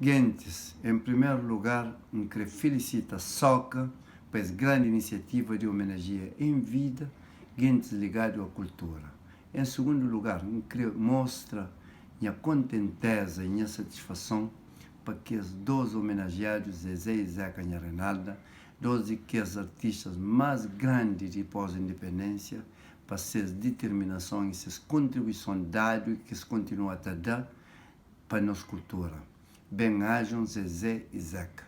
Gentis, en primeru lugar N kre filisita Soca pa es grandi inisiativa di omenajia en vida gentis ligadu a kultura. En sugundu lugar N kre mostra nha kontenteza y nha satisfason pa kes dos omenajiadu Zezé y Zeca Nha Renalda, dos di kes artistas más grandi di pós-independénsia, pa ses ditirminason y ses kontribuison dadu y ki es kontinua ta da pa nos kultura. Ben ajon Zezé y Zeca.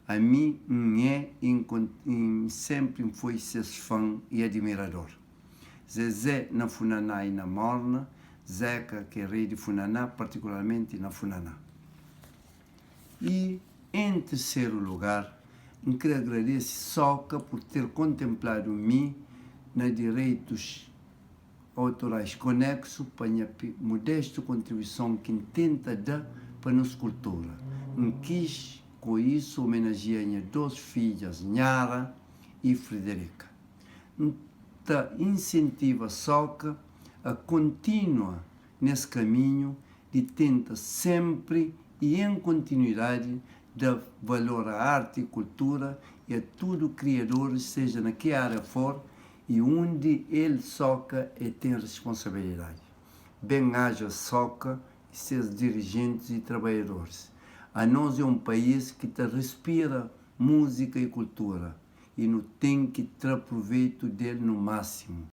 Ami N é y N senpri N foi ses fan y admirador. Zezé na funaná y na morna, Zeca ki é rei di funaná, partikularmenti na funaná. Y en terseru lugar, N kre agradese Soca pur ter kontenpladu mi na direitus autorais koneksu pa nha modestu kontribuison ki N tenta da pa nos kultura. N kis ku isu omenajia nha dos fidjas Nhara y Frederica. N ta insentiva Soca a kontinua nes kaminhu di tenta senpri y en kontinuidadi da valor a arti y kultura y a tudu kriadoris seja na ki ária for y undi el soka e ten risponsabilidadi. Ben aja soka y ses dirijentis y trabaiadoris. Anos é un país ki ta rispira múzika y kultura y nu ten ki tra pruvetu del nu másimu.